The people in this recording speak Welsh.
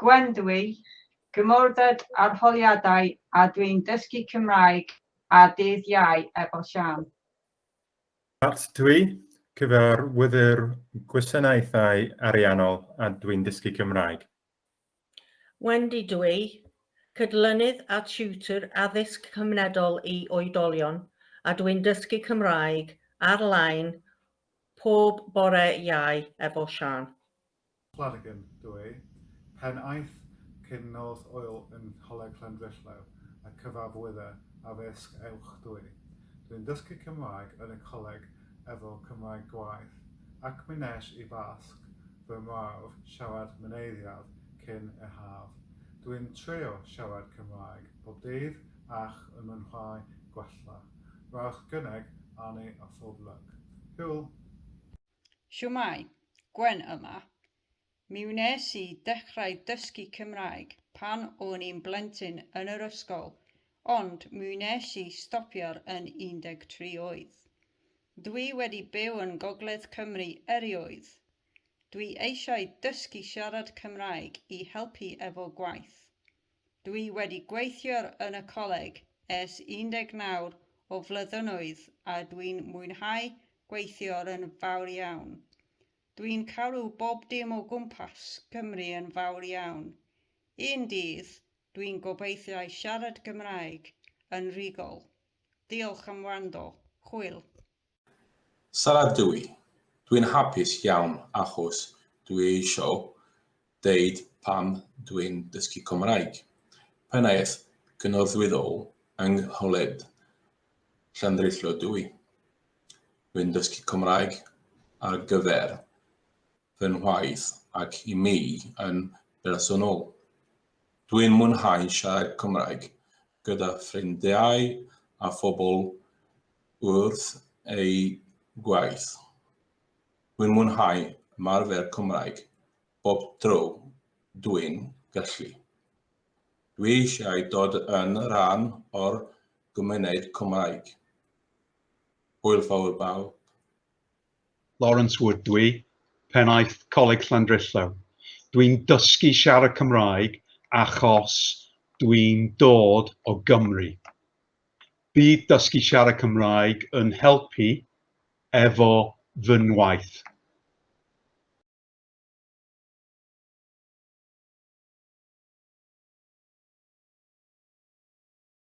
Gwen dw i, Gymorded Arholiadau a dwi'n dysgu Cymraeg ar dydd Iau efo Siân. Matt dw i, Cyfarwyddwr Gwasanaethau Ariannol a dwi'n dysgu Cymraeg. Wendy dw i, Cydlynydd a Tiwtor Addysg Cymunedol i Oedolion a dwi'n dysgu Cymraeg ar-lein pob bore Iau efo Siân. Flanagan dw i, Pennaeth Cynorthwyol yng Ngholeg Llandrillo a Cyfarwyddwr Addysg Uwch dw i. Dwi'n dysgu Cymraeg yn y coleg efo Cymraeg Gwaith, ac mi wnes i basg fy mrawf siarad mynediad cyn yr haf. Dwi'n trio siarad Cymraeg bob dydd ac yn mwynhau gwella. Rhowch gynnig arni a phob lwc. Hwyl! Shwmae, Gwen yma. Mi wnes i dechrau dysgu Cymraeg pan o'n i'n blentyn yn yr ysgol, ond mi wnes i stopio yn 13 oed. Dwi wedi byw yn Gogledd Cymru erioed. Dwi eisiau dysgu siarad Cymraeg i helpu efo gwaith. Dwi wedi gweithio yn y coleg ers 19 o flynyddoedd a dwi'n mwynhau gweithio yn fawr iawn. Dwi'n caru bob dim o gwmpas Cymru yn fawr iawn. Un dydd, dwi'n gobeithio siarad Gymraeg yn rhugl. Diolch am wrando. Hwyl. Sara dw i. Dwi'n hapus iawn achos dwi eisiau deud pam dwi'n dysgu Cymraeg. Pennaeth Cynorthwyol yng Ngholeg Llandrillo dw i. Dwi'n dysgu Cymraeg ar gyfer fy ngwaith ac i mi yn bersonol. Dwi'n mwynhau siarad Cymraeg gyda ffrindiau a phobl wrth ei gwaith. Dwi'n mwynhau ymarfer Cymraeg bob tro dwi'n gallu. Dwi eisiau dod yn rhan o'r gymuned Cymraeg. Hwyl fawr bawb. Lawrence Wood dwi, Pennaeth Coleg Llandrillo. Dwi'n dysgu siarad Cymraeg achos dwi'n dod o Gymru. Bydd dysgu siarad Cymraeg yn helpu efo fy ngwaith.